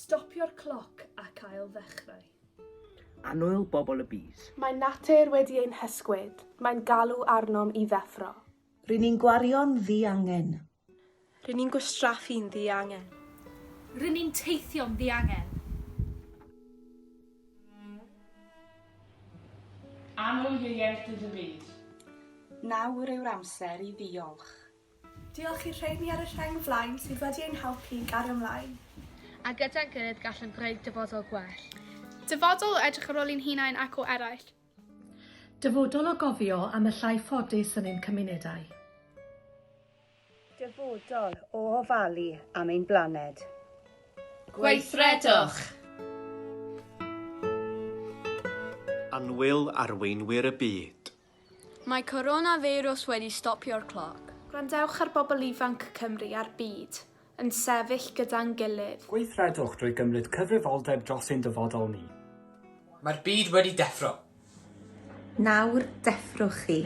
Stopio'r cloc ac ail ddechrau. Annwyl bobl y byd. Mae natur wedi ein hysgwyd, mae'n galw arnom i ddeffro. Ry'n ni'n gwario'n ddiangen. Ry'n ni'n gwastraffu'n ddiangen. Ry'n ni'n teithio'n ddiangen. Annwyl ieuenctid y byd. Nawr yw'r amser i ddiolch. Diolch i'r rheini ar y rheng flaen sydd wedi ein helpu i gario mlaen. A gyda'n gilydd gallwn greu dyfodol gwell. Dyfodol o edrych ar ôl i'n hunain ac o eraill. Dyfodol o gofio am y llai ffodus yn ein cymunedau. Dyfodol o ofalu am ein blaned. Gweithredwch! Annwyl arweinwyr y byd. Mae coronafeirws wedi stopio'r cloc. Gwrandewch ar bobl ifanc Cymru a'r byd yn sefyll gyda'n gilydd. Gweithredwch drwy gymryd cyfrifoldeb dros ein dyfodol ni. Mae'r byd wedi deffro. Nawr deffrwch chi.